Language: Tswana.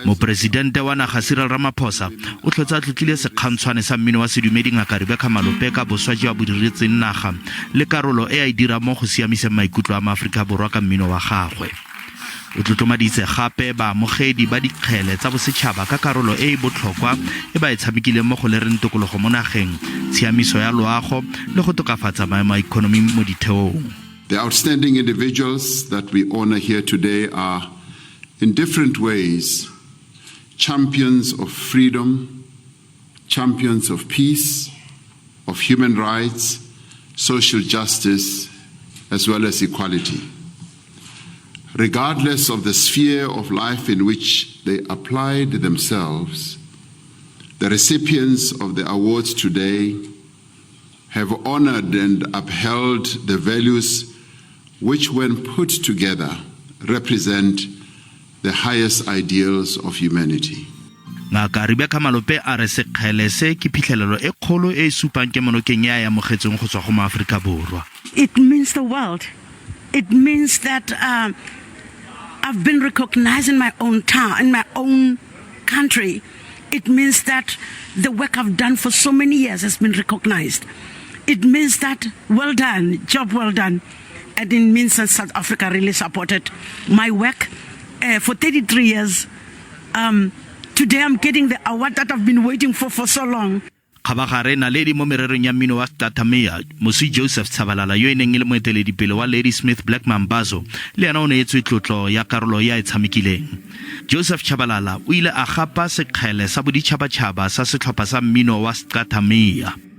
Moporesidente wa naga Cyril Ramaphosa o tlhotse a tlotlile sekgantshwane sa mmino wa sedumedi Ngaka Rebecca Malope ka boswa jo a bo diretseng naga le karolo e a e dirang mo go siamiseng maikutlo a maAforika Borwa ka mmino wa gagwe. O tlotlomaditse gape baamogedi ba dikgele tsa bosetšhaba ka karolo e e botlhokwa e ba e tshamekileng mo go lereng tokologo mo nageng, tshiamiso ya loago le go tokafatsa maemo a ikonomi mo ditheong. The outstanding individuals that we honor here today are, in different ways, champions of freedom, champions of peace, of human rights, social justice, as well as equality. Regardless of the sphere of life in which they applied themselves, the recipients of the awards today have honored and upheld the values which, when put together, represent the highest ideals of humanity. Ngaka Rebecca Malope a re sekgele se ke phitlhelelo e kgolo e e supang kemonokeng e a e amogetseng go tswa go maAforika Borwa. It means the world. It means that I've been recognized in my own town, in my own country. It means that the work I've done for so many years has been recognized. It means that well done, job well done. And it means that South Africa really supported my work for 33 years. Today I'm getting the award that I've been waiting for so long. Kgabagare, naledi mo mererong ya mmino wa Tlathamea, moswi Joseph Tshabalala yo e neng e le moeteledipele wa Ladysmith Black Mambazo le ena o neetswe tlotlo ya karolo e a e tshamekileng. Joseph Tshabalala o ile a gapa sekgele sa boditšhabatšhaba sa setlhopha sa mmino wa Scatamia.